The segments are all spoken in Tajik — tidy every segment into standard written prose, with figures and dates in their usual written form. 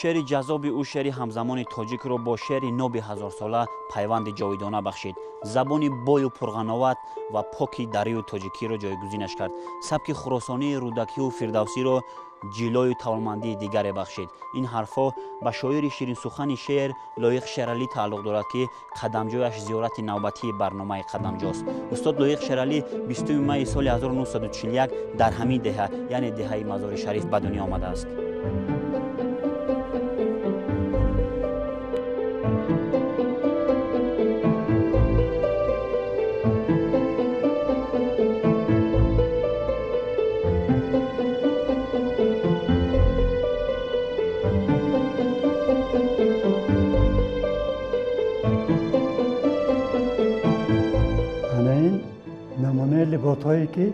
Шеъри ҷаззоби ӯ шеъри ҳамзамони тоҷикро бо шеъри ноби ҳазорсола пайванди ҷовидона бахшид. Забони бою пурғановат ва поки дарию тоҷикиро ҷойгузинаш кард. Сабки хуросонии Рӯдакию Фирдавсиро ҷилою тавонмандии дигаре бахшид. Ин ҳарфҳо ба шоири ширинсухани шеър Лоиқ Шералӣ тааллуқ дорад, ки қадамҷояш зиёрати навбатии барномаи Қадамҷост. Устод Лоиқ Шералӣ 20 майи соли 1941 дар ҳамин деҳа, яъне деҳаи Мазори Шариф, ба дунё омадааст. Либосҳое ки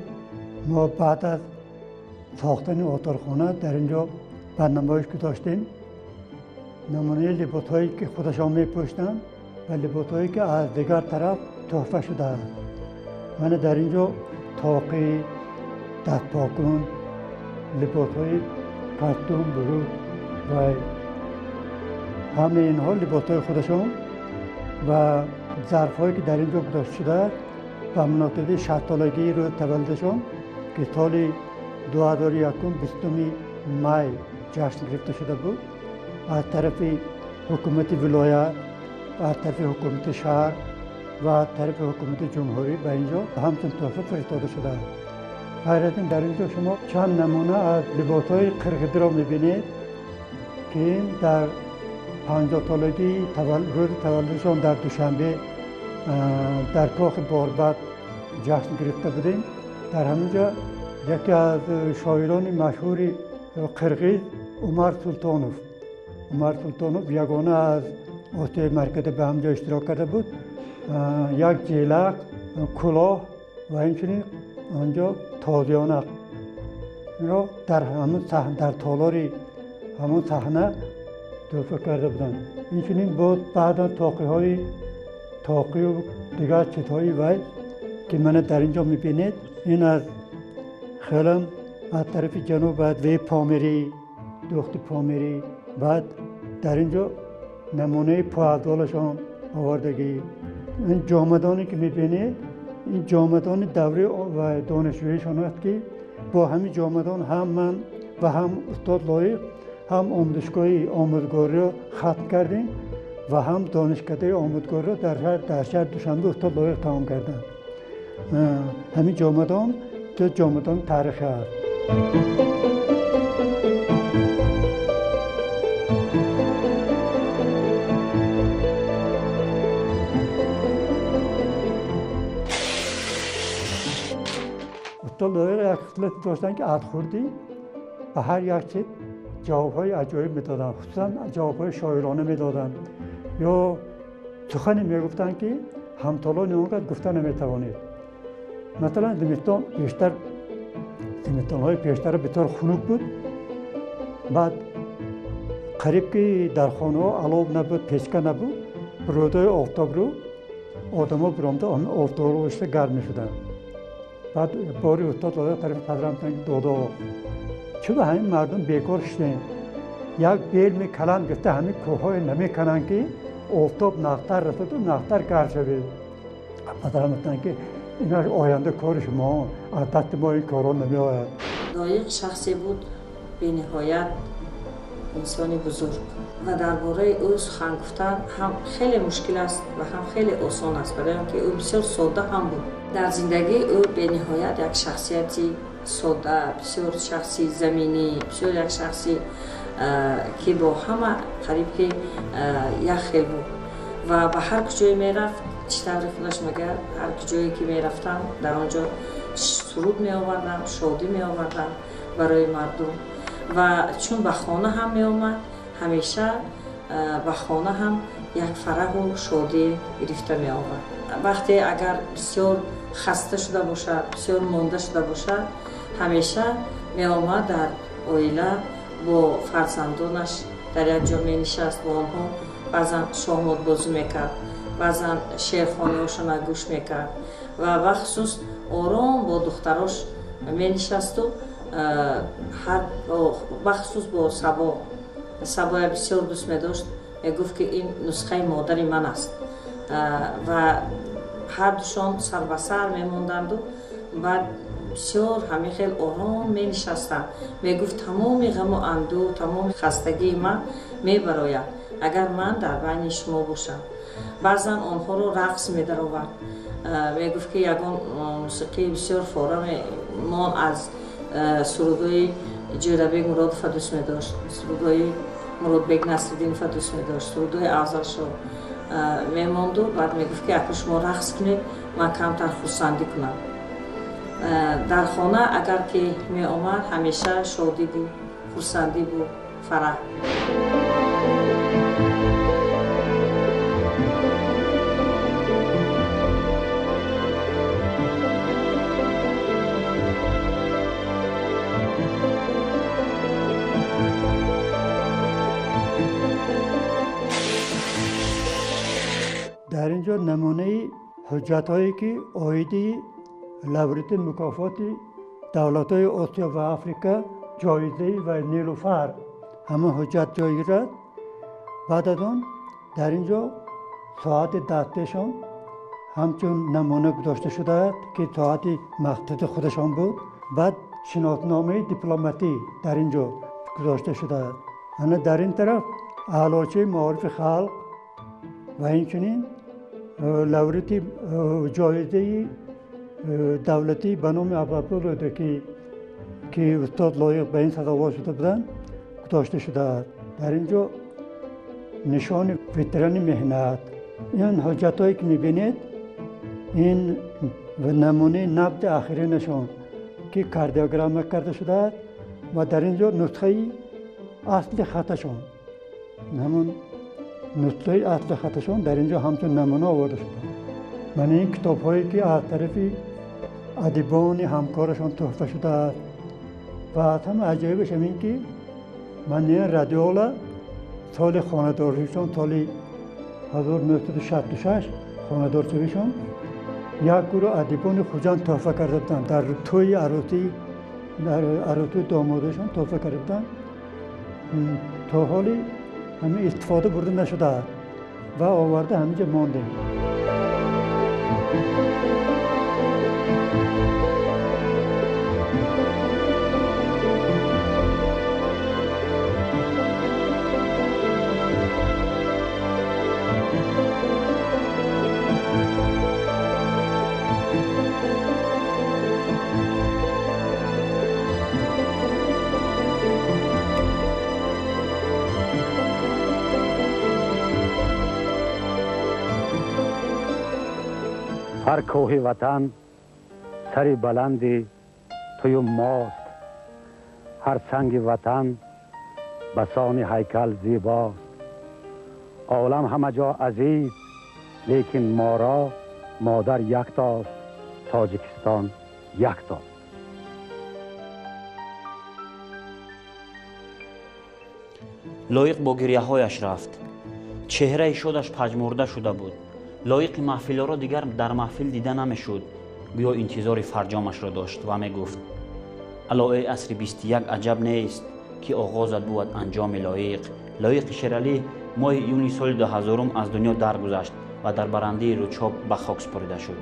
мо баъд аз сохтани оторхона дар ин ҷо ба намоиш гузоштем, намунаи либосҳое ки худашон мепӯштанд ва либосҳое ки аз дигар тараф тӯҳфа шудааст. Мана дар ин ҷо тоқӣ, дастпокун, либосҳои костюм, буруд ва ҳамаи инҳо либосҳои худашон ва зарфҳое ки дар ин ҷо гузошта шудааст ба муносибати 60-солагии рӯзи таваллудашон, ки соли 2001 20 май ҷашн гирифта шуда буд, аз тарафи ҳукумати вилоят, аз тарафи ҳукумати шаҳр ва аз тарафи ҳукумати ҷумҳурӣ ба ин ҷо ҳамчун тӯҳфа фиристода шудааст. Ғайр аз ин дар ин ҷо шумо чанд намуна аз либосҳои қирғизиро мебинед, ки ин дар 50-солагии рӯзи таваллудашон дар Душанбе дар кохи Борбад ҷашн гирифта будем. Дар ҳамин ҷо яке аз шоирони машҳури қирғиз Умар Султонов, Умар Султонов ягона аз Осиёи Марказӣ ба ҳамин ҷо иштирок карда буд. Як ҷелак, кулоҳ ва инчунин онҷо тозиёна ро дар ҳамон саҳна, дар толори ҳамон саҳна тӯҳфа карда буданд. Инчунин боз баъдан тоқиҳои тоқию дигар чизҳои вай ки мана дар ин ҷо мебинед, ин аз хелам аз тарафи ҷануб баъд ве Помирӣ, духти Помирӣ, баъд дар ин ҷо намунаи пойафзолашон овардагӣ. Ин ҷомадоне ки мебинед, ин ҷомадони даври ва донишҷӯишон аст, ки бо ҳамин ҷомадон ҳам ман ва ҳам устод Лоиқ ҳам омӯзишгоҳи омӯзгориро хатм кардем ва ҳам донишкадаи омӯзгориро дар шаҳри Душанбе устод Лоиқ тамом карданд. Ҳамин ҷомадон ду ҷомадон таърихӣ аст. Устод Лоиқ як хислате доштанд, ки аз хурдӣ ба ҳар як чиз ҷавобҳои аҷоиб медоданд, хусусан ҷавобҳои шоирона медоданд ё сухане мегуфтанд, ки ҳамтолони он кас гуфта наметавонед. Масалан, зимистон бештар, зимистонҳои пештара бисёр хунук буд. Баъд қариб ки дар хонаҳо алов набуд, печка набуд. Рӯзҳои офтобрӯ одамо биромда офтобро ишта гарм мешуданд. Баъд бори устод Лоиқ тарафи падарам гуфтанд, ки додо, чӯба ҳамин мардум бекор шудем, як белми каланд гирифта ҳамин кӯҳҳое намекананд, ки офтоб нақтар расаду нақтар гарм шавед. Падарам гуфтанд, ки инаш оянда кори шумо, аз дасти мо ин корҳо намеояд. Лоиқ шахсе буд бениҳоят инсони бузург ва дар бораи ӯ сухан гуфтан ҳам хеле мушкил аст ва ҳам хеле осон аст, барои он ки ӯ бисёр содда ҳам буд. Дар зиндагии ӯ бениҳоят як шахсияти содда, бисёр шахси заминӣ, бисёр як шахси ки бо ҳама қариб ки як хел буд ва ба ҳар куҷое мерафт, чӣ тавре худаш мегӯяд, ҳар куҷое ки мерафтам дар он ҷо суруд меовардам, шодӣ меовардам барои мардум. Ва чун ба хона ҳам меомад, ҳамеша ба хона ҳам як фараҳу шодӣ гирифта меовард. Вақте агар бисёр хаста шуда бошад, бисёр монда шуда бошад, ҳамеша меомад дар оила бо фарзандонаш дар як ҷо менишаст, бо онҳо баъзан шоҳмотбозӣ мекард, баъзан шеърхониҳошона гӯш мекард ва бахусус ором бо духтарош менишасту бахусус бо Сабо. Сабоя бисёр дӯст медошт, мегуфт ки ин нусхаи модари ман аст. Ва ҳардушон сар ба сар мемонданду баъд бисёр ҳамин хел ором менишастанд. Мегуфт тамоми ғаму андӯ, тамоми хастагии ман мебарояд, агар ман дар байни шумо бошам. Баъзан онҳоро рақс медаровард. Мегуфт ки ягон мусиқии бисёр форамон аз сурудҳои Ҷӯрабек Муродова дӯст медошт, сурудҳои Муродбек Насриддинова дӯст медошт, сурудҳои Афзалшо мемонду. Баъд мегуфт ки ака шумо рақс кунед, ман камтар хурсандӣ кунам. Дар хона агар ки меомад, ҳамеша шодӣ буд, хурсандӣ буд, фараҳ. Дар ин ҷо намунаи ҳуҷҷатҳое ки оиди лаврити мукофоти давлатҳои Осиё ва Африка, ҷоизаи ва Нилуфар, ҳамон ҳуҷҷат ҷойгир аст. Баъд аз он дар ин ҷо соати дастешон ҳамчун намуна гузошта шудааст, ки соати махсуси худашон буд. Баъд шиносномаи дипломатӣ дар ин ҷо гузошта шудааст. Ана дар ин тараф аълочии маорифи халқ ва инчунин лаврити ҷоизаи давлатӣ ба номи Абуабдулло Рӯдакӣ, ки устод лоиқ ба ин сазовор шуда буданд, гузошта шудааст. Дар ин ҷо нишони ветерани меҳнат. Ин ҳуҷҷатҳое ки мебинед, ин намунаи набди охиринашон, ки кардиограмма карда шудааст ва дар ин ҷо нусхаи асли хаташон, ҳамон нусхаи асли хаташон дар ин ҷо ҳамчун намуна оварда шудааст. Ман ин китобҳое ки аз тарафи адибони ҳамкорашон туҳфа шудааст. Ва аз ҳама аҷоибаш ҳамин ки ман ин радиола соли хонадоршавишон, соли 1966 хонадоршавишон, як гурӯҳ адибони Хуҷанд туҳфа карда буданд. Дар тӯи арӯсӣ, дар арӯсии домодашон туҳфа карда буданд. То ҳоли ҳамин истифода бурда нашудааст ва оварда ҳаминҷо мондем. Ҳар кӯҳи ватан сари баланди тую мост, ҳар санги ватан ба сони ҳайкал зебост. Олам ҳама ҷо азиз, лекин моро модар яктост, Тоҷикистон яктост. Лоиқ бо гиряҳояш рафт. Чеҳраи шодаш пажмурда шуда буд. Лоиқи маҳфилоро дигар дар маҳфил дида намешуд. Гӯё интизори фарҷомашро дошт ва мегуфт: ало эй асри 21, аҷаб нест ки оғозат бувад анҷоми лоиқ. Лоиқи Шералӣ моҳи июни соли 2000 аз дунё даргузашт ва дар барандии Рӯчоб ба хок супорида шуд.